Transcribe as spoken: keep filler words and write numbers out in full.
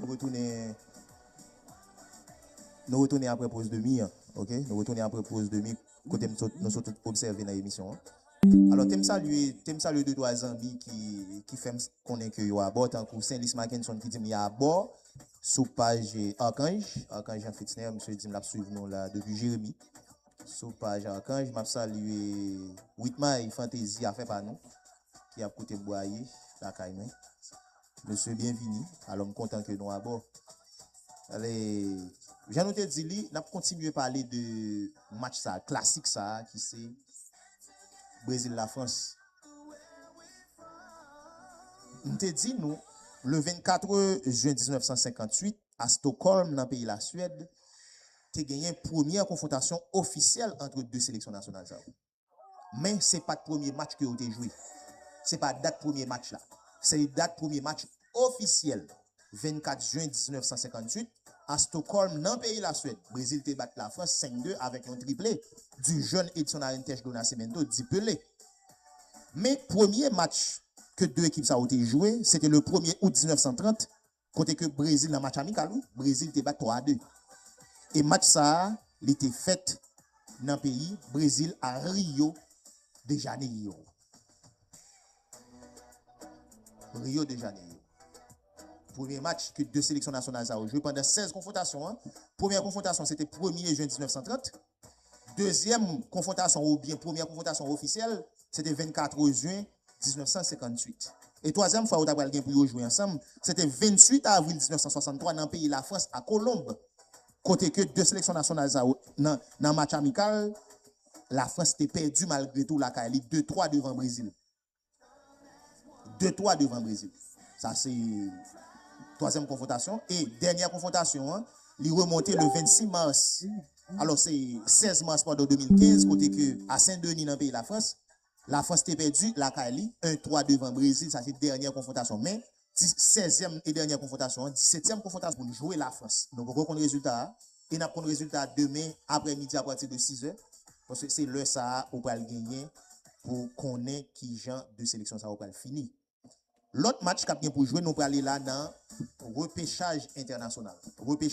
Retounen, nou retounen apre poz de mi an, ok? Nou retounen apre poz de mi, kote m sot, nou sot obsève nan emisyon an. Alò, te m salye, te m salye de twa zanmi ki, ki fè m konnen ke yo abò, tankou Saint Lis Mackenson ki di m li abò sou paj, eh, Archange, Archange Jean Fitzner, misye di m l ap swiv nou la depi Jeremi. Sou paj Archange, m ap salye Witmay Fantasy Afè Pa Nou, ki ap koute m bwaye lakay mwen. Mesye, byenvini. Alò, m kontan ke nou abò. Ale, jan nou te di li, n ap kontinye pale de match sa, klasik sa, ki se Brezil Lafrans. M te di nou, le vennkat jen diznèf san senkantuit, a Stockholm, nan peyi Laswèd, te genyen premyè konfwontasyon ofisyèl ant de seleksyon nasyonal sa yo. Men se pa t premye match ke yo te jwe. Se pa dat premye match la. Se dat premye match ofisyèl. Vennkat jen diznèf san senkantuit, a Stockholm, nan peyi Laswèd, Brezil te bat Lafrans senk de avèk yon triple du jeune Edson Arantes do Nascimento, di Pelé. Men premye match ke de ekip sa yo te jwe, se te le premye out diznèf san trant, kote ke Brezil, nan match amikal, wi, Brezil te bat twa a de. E match sa a, li te fèt nan peyi Brezil, a Rio de Janeiro. Rio de Janeiro. Premye match ke de seleksyon nasyonal sa yo jwe pandan sèz konfwontasyon an. Premyè konfwontasyon, se te premye jen diznèf san trant. Dezyèm konfwontasyon, oubyen premyè konfwontasyon ofisyèl, se te vennkat jen diznèf san senkantuit. E twazyèm fwa yo ta pral gen pou yo jwe ansanm, se te venntuit avril diznèf san swasanntwa nan peyi Lafrans, a Kolonb, kote ke de seleksyon nasyonal sa yo, nan, nan match amikal, Lafrans te pèdi malgre tou lakay li de twa devan Brezil. De twa devan Brezil. Sa se twazyèm konfwontasyon. E dènyè konfwontasyon an, li remonte le vennsis mas. Alò, se sèz mas, padon, de mil kenz, kote ke a Sen Deni, nan peyi Lafrans, Lafrans te pèdi lakay li en twa devan Brezil. Sa se dènyè konfwontasyon. Men, dis, sèzyèm e dènyè konfwontasyon an, disetyèm konfwontasyon pou n jwe Lafrans. Nou poko konn rezilta a. E n ap konn rezilta a demen aprèmidi apati de sizè. Paske se lè sa a ou pral genyen pou konnen kijan de seleksyon sa yo pral fini. Lòt match k ap gen pou jwe, nou prale la nan repechaj entènasyonal. Repechaj